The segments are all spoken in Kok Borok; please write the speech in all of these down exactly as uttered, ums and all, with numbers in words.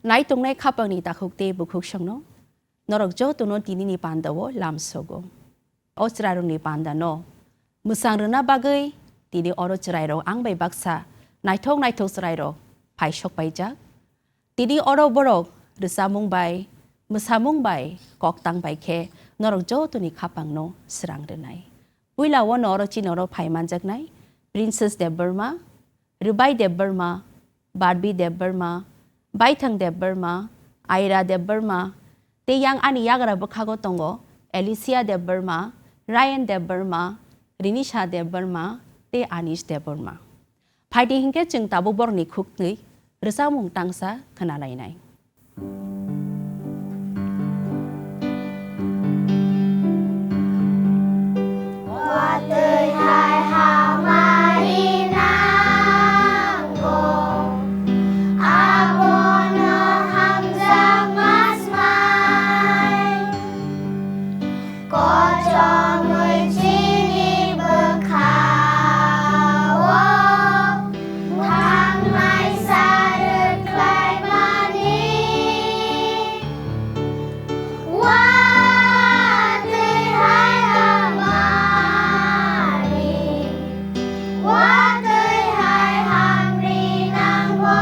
Nai tongnai khapangni takhuk tei bukhuksongno norok jotono tinini pandao lamsogo. O chwrairokni pandano mwchang rwna bagwi tini oro chwrairok ang bai baksa naithok naithok chwrairok phai sok paijak. Tini oro borok rwchapmung bai, mwsamung bai, koktang bai khe norok jotoni khapangno srang rwnai. Puila o no oro chini oro phai manjaknai Princess Debbarma, Rwbai Debbarma, Barbie Debbarma, Baithang Debbarma, Aira Debbarma, tei yang ani yagra bwkhago tongo Alicia Debbarma, Ryan Debbarma, Rinisha Debbarma tei Anish Debbarma. Phaidi hinkhe chwng tabuk borokni khukni rwchapmung tangsa khwnalainai. Watwi hai hamari nango, abono hamjakma smai. Kochomwi chini bwkhao mwthangnaisa rwkhlaimani. Watwi hai hamari, watwi hai hamri nango.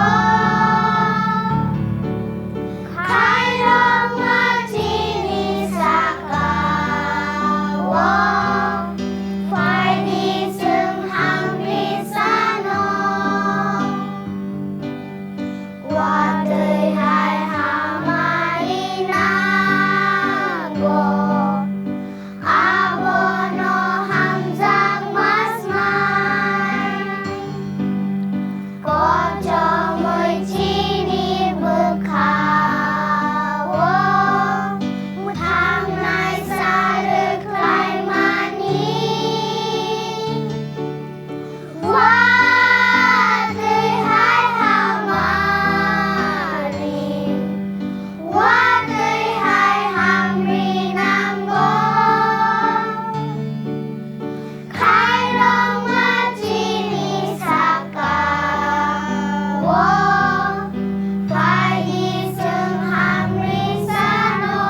Khairokma chini sakao, phaidi chwng hamri sano. Watwi hai hamari nango, abono hamjakma smai. Kochomwi chini bwkhao mwthangnaisa rwkhlaimani. Watwi hai hamari, watwi hai hamri nango. Khairokma chini sakao, phaidi chwng hamri sano.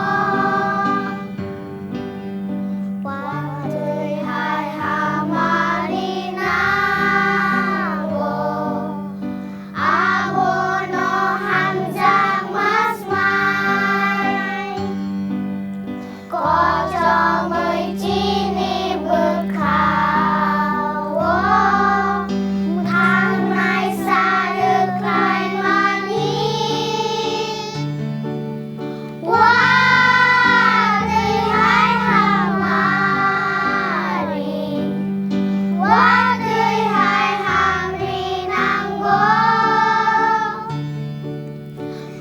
Watwi hai hamari nango, abono hamjakma smai. Kochomwi chini bwkhao mwthangnaisa rwkhlaimani. Watwi hai hamari, watwi hai hamri nango.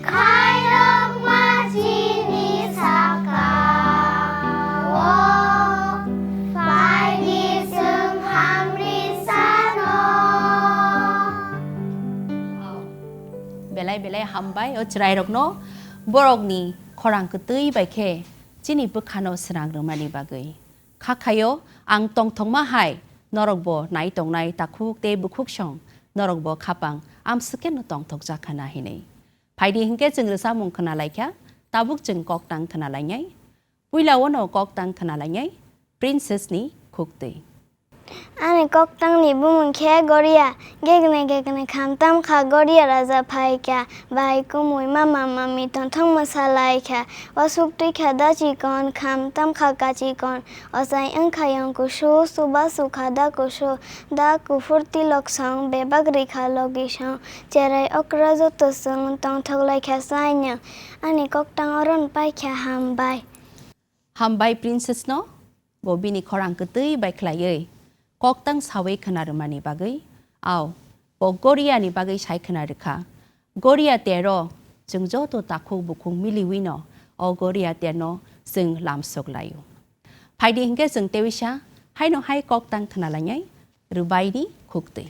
Khairokma chini sakao, phaidi chwng hamri sano. Belai belai hambai o chwrairokno borokni khorang kwtwi bai khe chini bwkhano srang rwmani bagwi. Kha khaio ang tongthokma hai norokbo nai tongnai takhuk tei bukhuksong norokbo khapang amswkeno tongthokjak khana hinwi. Phaidi hinkhe chwng rwchapmung khwnalaikha, tabuk chwng koktang khwnalainai. Puila o no koktang khwnalainai Princess ni khuktwi. Ani koktangni bumung khe Goria. Gekne gekne khamtam kha Goria raja phaikha. Bai kumui mama mami tongthok mwsalaikha. Wasuk twi kha da chikon, khamtam kha kachikon. Ochai wng kha yong kusu, chuba su kha da kusu. Da kuphur tilok song, bebak ri kha logi song. Cherai okra joto chwng tongthok lai kha chaino. Ani koktang oron pai kha, hambai. Hambai Princess no, bo bini khorang kwtwi bai khlaiwi koktang sawi khwna rwmani bagwi. Ao, bo Goria ni bagwi sai khwna rwkha. Goria tero chwng joto takhuk bukhuk miliwi no o Goria terno chwng lamsok laio. Phaidi hinkhe chwng tewisa haino hai koktang khwnalainai Rwbai ni khuktwi.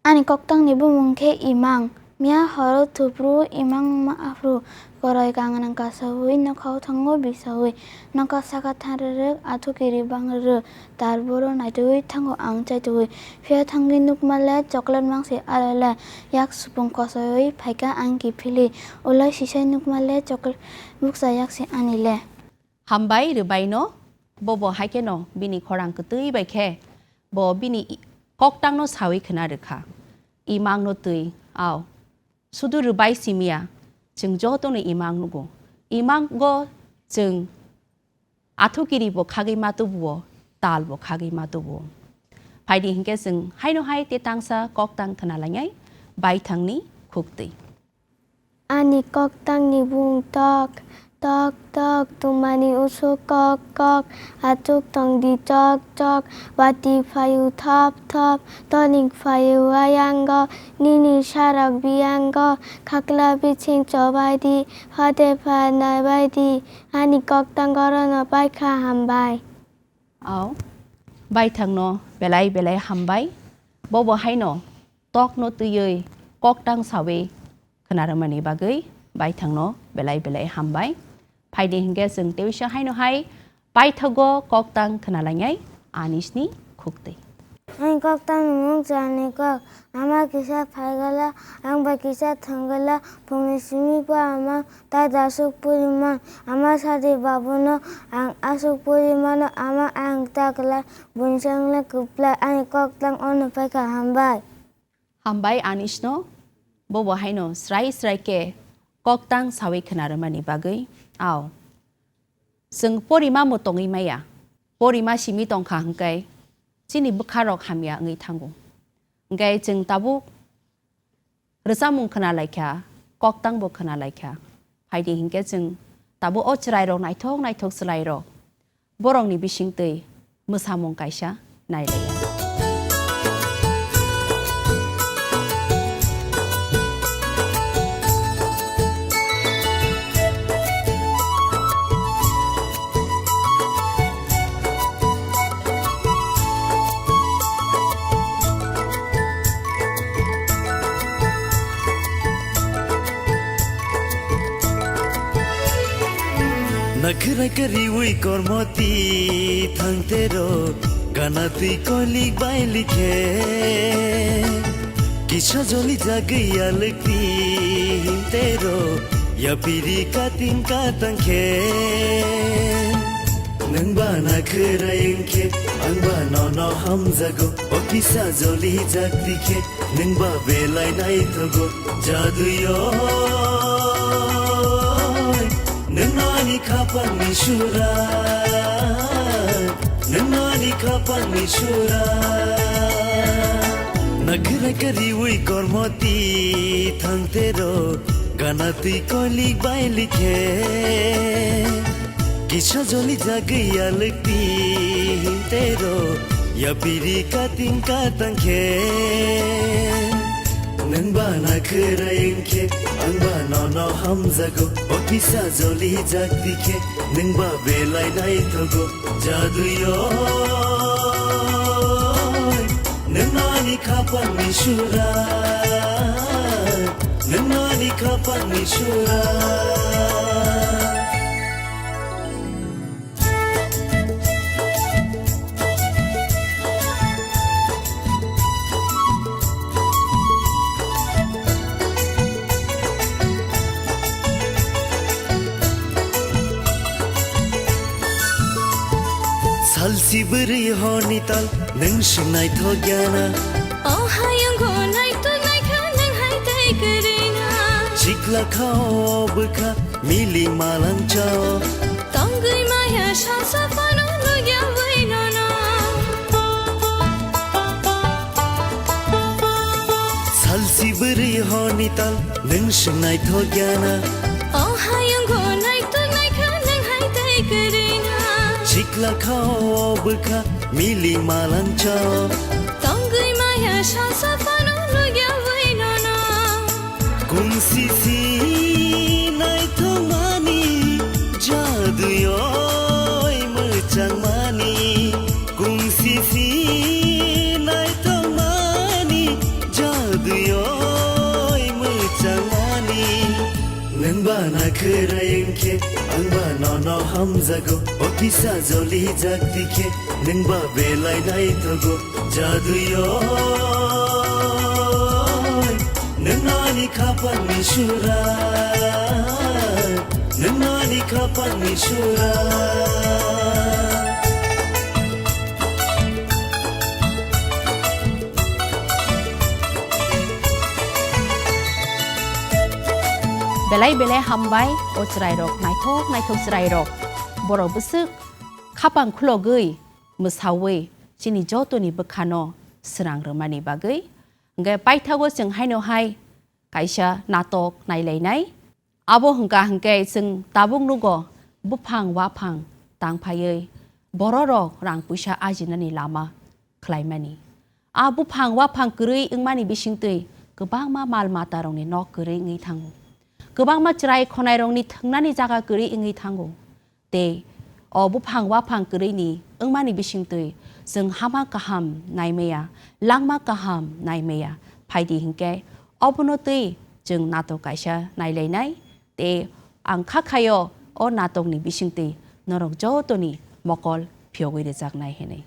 Ani koktangni bumung khe Imang. Miya horo thupru imang nungma aphru, koroi kangnang kasaui nokhao thango bisaui, nokha saka thanrwrwk athukiri bangrwrwk, tar boro naitugwi thango ang chaitugwi. Phiya thangwi nukma le chocolate mangse alai le, yak supung kosoi phaikha ang kiphilwi, ulai sisai nukma le chocolate bukcha yaksi ani le. Hambai rwbaino, bobo haikheno bini khorang kwtwi bai khe bo bini i-, koktangno saui khna rwkha. Imangno twi, ao, sudu rwbai simiya, chwng jotono imang nugo. Imango chwng athukiri bo khagwi ma tubuo, tal bo khagwi ma tubuo. Phaidi hinkhe chwng haino hai tei tangsa koktang khna lainai, baithangni khuktwi. Ani koktangni bung tok, tok, tok, tumani usuk kok, kok, achuk tongdi chok, chok, wati phayu thop, thop, toling phayu ayango, nini sarok biyango, khakla biching chobaidi, hode pha naibaidi, ani koktang gorono paikha hambai. Ao, baithangno belai belai hambai, bobo haino tokno twiwi koktang sawi khna rwmani bagwi baithangno belai belai hambai. Phaidi hinkhe chwng teisa haino hai paithago koktang khna lainai anisni khuktwi. Ang koktang mung chani kok, ama kisa phaigala, ang bai kisa thangala, phungni simi pa ama ta dasuk puriman, ama sadi babuno ang asuk purimano, ama ang takla bunsang le kupla, ani koktang ono paikha hambai. Hambai anisno, bobo haino srai srai khe koktang sawi khna rwmani bagwi. Ao, chwng porima mo tongwi maya, porima simi tongkha hwnkhe chini bwkharok hamya wngwi thango. Hwnkhe chwng tabuk rwchapmung khna laikha, koktangbo khna laikha. Phaidi hinkhe chwng tabuk o chwrairok naithok naithok chwrairok. Borokni bisingtwi mwsamung kaisa nailaiya. Nakhwrai kwrwiwi kormoti thangtero, gana twi kolik bai likhe. Kisa joli jagwi alwkti hintero, yapiri kating katang khe. Nwng ba nakhwrai wngkhe, ang ba nono hamjago, o kisa joli jakti khe. Nwng ba belai naithogo, jaduyoi. Nwng ani khapangni sura, nwng ani khapangni sura. Nakhwrai kwrwiwi kormoti thangtero, gana twi kolik bai likhe. Kisa joli jagwi alwkti hintero, yapiri kating katang khe. Nwng ba nakhwrai wngkhe, ang ba nono hamjago, o kisa joli jakti khe. Nwng ba belai naithogo, jaduyoi. Nwng ani khapangni sura, nwng ani khapangni sura. Salsi bwrwi horni tal, nwng swng naithok ya na? O hayungo naithok naikha, nwng hai tei kwrwi na? Chikla kha o bwkha, miling malang cha o. Tongwi maya salsa phano nukya wi nono. Salsi bwrwi horni tal, nwng swng naithok ya na? O hayungo naithok naikha, nwng hai tei kwrwi na? Chikla kha o bwkha, miling malang cha o. Tongwi maya salsa phano nukya wi nono. Kung sisi naithokmani, jaduyoi mwchangmani. Kung sisi naithokmani, jaduyoi Nwng ba nakhwrai wngkhe, ang ba nono hamjago. O kisa jolijak tikhe, nwng ba belai naithogo. Jaduyo, nwng ani khapangni sura, nwng ani khapangni sura. Belai belai hambai, o chwrairok, naithok naithok chwrairok. Borok bwswk khapang khulogwi, mwsawi chini jotoni bwkhano srang rwmani bagwi. Hwnkhe paithago chwng haino hai kaisa natok nailainai. Abo hwnkha hwnkhe chwng tabuk nugo, buphang waphang tangphaiwi bororok rang puisa ajinani lama khlaimani. A buphang waphang kwrwi wngmani bisingtwi kwbangma mal matarokni nok kwrwi wngwi thango. Kwbangma chwrai khonairokni thwngnani jaga kwrwi wngwi thango. Tei o buphang waphang kwrwini wngmani bisingtwi chwng hama kaham naimaya, langma kaham naimaya phaidi hinkhe obono twi chwng natok kaisa nailainai. Tei ang kha khaio o natokni bisingtwi norok jotoni mokol phiyogwi rwjaknai hinwi.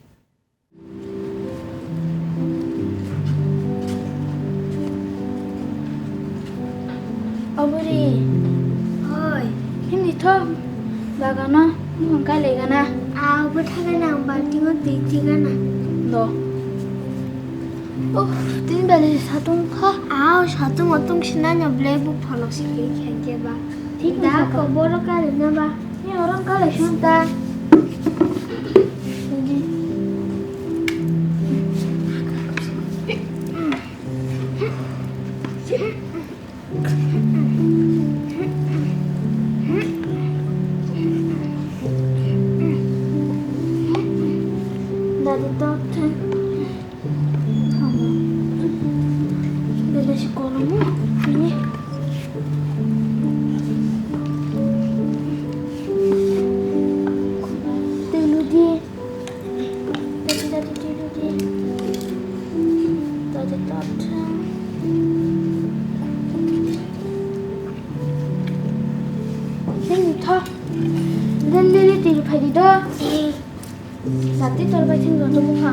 O bwrwi. Hoi. Himni tho bagano bufang kailaigana. Ao bwthagana ang baltingo twi tigana. Do. Oh, tini belai satung kha. Ao satung otung sinanya belai buphano sikhe khe ba. Thik da ko boro kali na ba. Ni orang kali sunta. Dadi tot. Belai si kolom o, ini. Telu di. Tadi, tadi, telu di. Tadi, tadi. Ini tho. Dan dili tiri phai di do. Sati tor bai thwng rw tongmokha.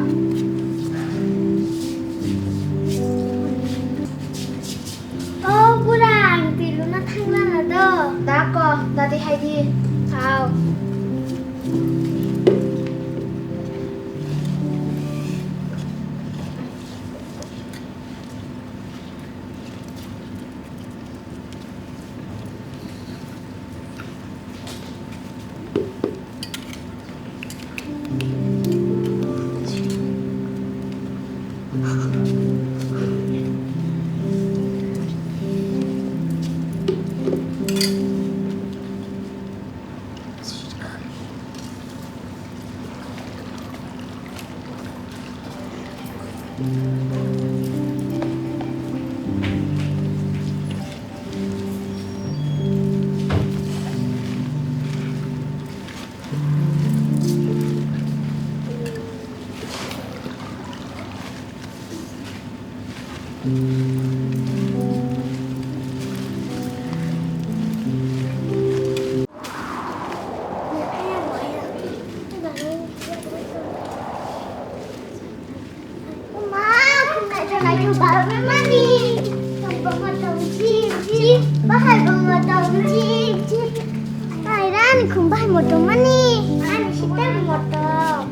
O bura, ang twi luna thangna na do. Da ko, dadi hai di. Hao. Bahai bama tong chip chip. Ai rani khum bahai motom mani. Ani sitar motom.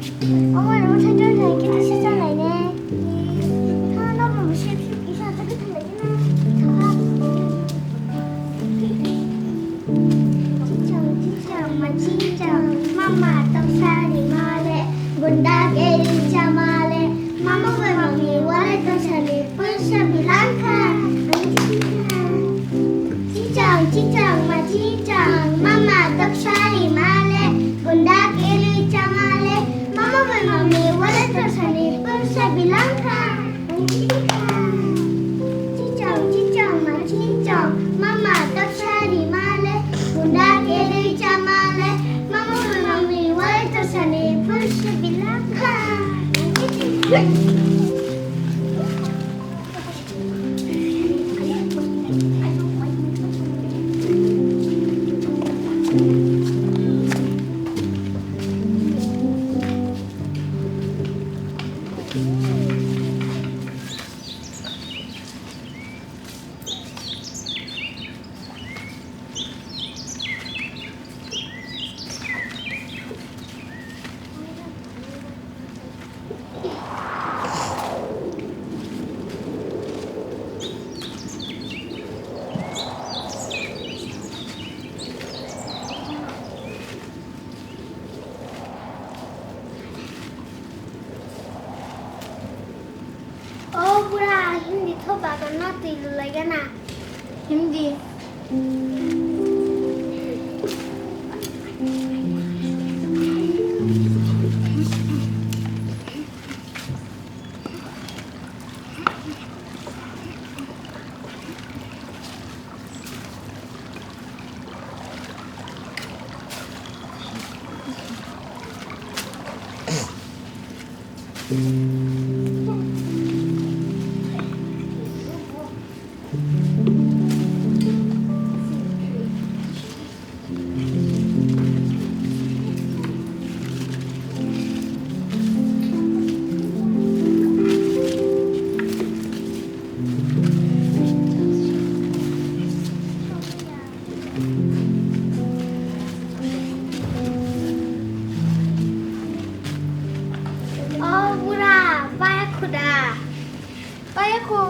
Omo no thai thai thai kini si chalai ne. Thana no bo sip sip kisa ta kisa lai na. Chichang chichang ma chichang mama tong sari male bunda keri chamale mama bai mami wale tong sari. Puisa bilangkha. Chichang, chichang, ma chichang, mama toksa rimale, bunda kiri chamale, mama bai mami wale torsani puisa bilangkha. Chichang, chichang, ma chichang, mama toksa rimale, bunda kiri chamale, mama bai mami wale torsani puisa bilangkha. Chichang, chichang, ma chichang, mama toksa rimale, bunda kiri chamale, mama bai mami wale torsani puisa bilangkha. No twi lulaigana. Hindi. O bura, paya khuda. Paya khu.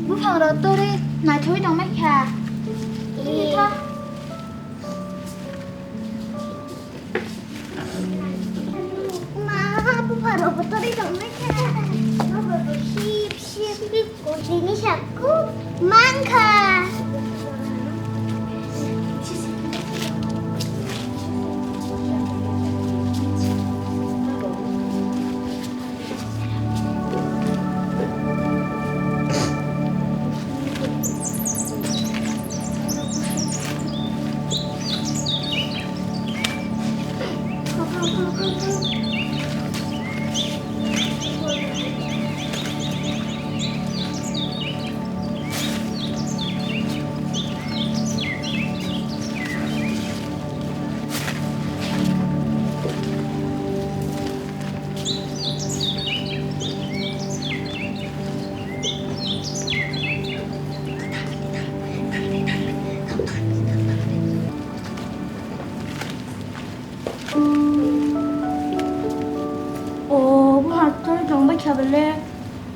Buphang rok torwi naithogwi tongmani kha. Ee. Ma, buphang rok bo torwi tongmani kha. Sip, sip, sip. Kotini sakku mankha. O buphang torwi tongbai kha bele.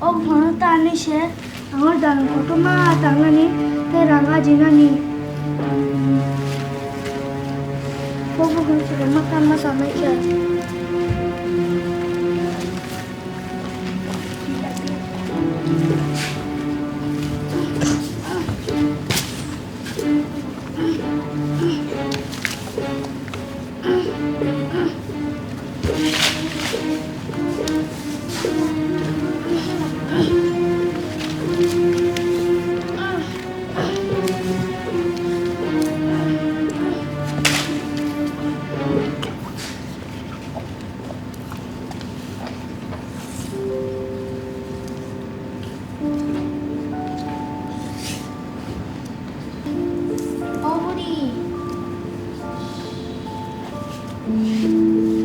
O buphangno tanwi se ang o dano kotorma tangnani tei rang ajinani. O buphang chwraima tanma sanai kha. O buri.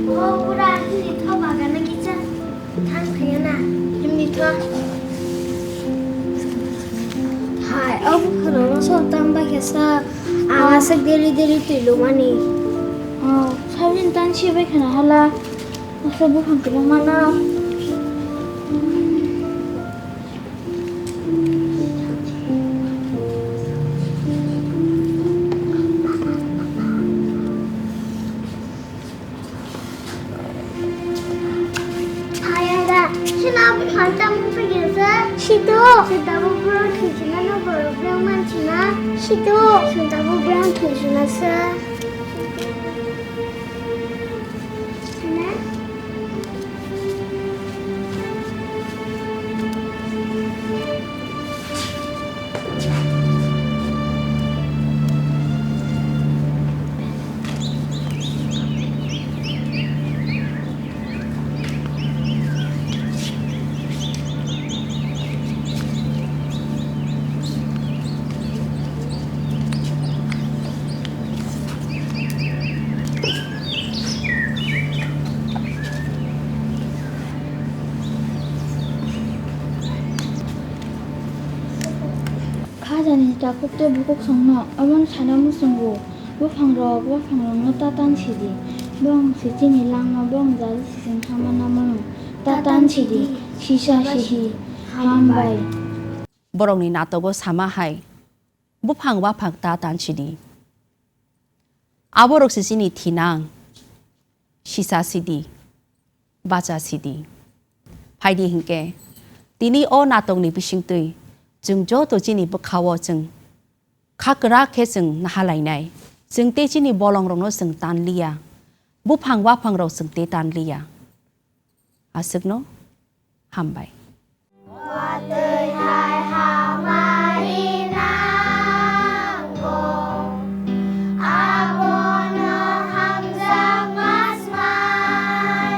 O bura, himni tho bagana kisa thang thaya na. Himni tho. Hai, o buphang rok no sor tang bai khe sa. Ang aswk deri deri twi lumani. O, sabjin tan si bai khana hala. Asa buphang kwbangma no. Ayada, sino buphang tamo phaikha sa? Sido. Sitabo borok thwisinano borok borok mansina. Sido. Sitabo borok thwisina sa. Sina. Takhuk tei bukhuk songno omono sana muchungo, buphangrok buphangrokno ta tan sidi, bong si chini langma, bong jali sising hama namano ta tan sidi, sisa sihi, hambai. Borokni natogo sama hai, buphang waphang ta tan sidi. Aborok si chini thinang, sisa sidi, bacha sidi. Phaidi hinkhe, tini o natokni bisingtwi chwng joto chini bwkhao chwng kha kwrak khe chwng nahalainai. Chwng tei chini bolongrokno chwng tanliya, buphang waphangrok chwng tei tanliya. Aswkno hambai. Watwi hai hamari nango, abono hamjakma smai.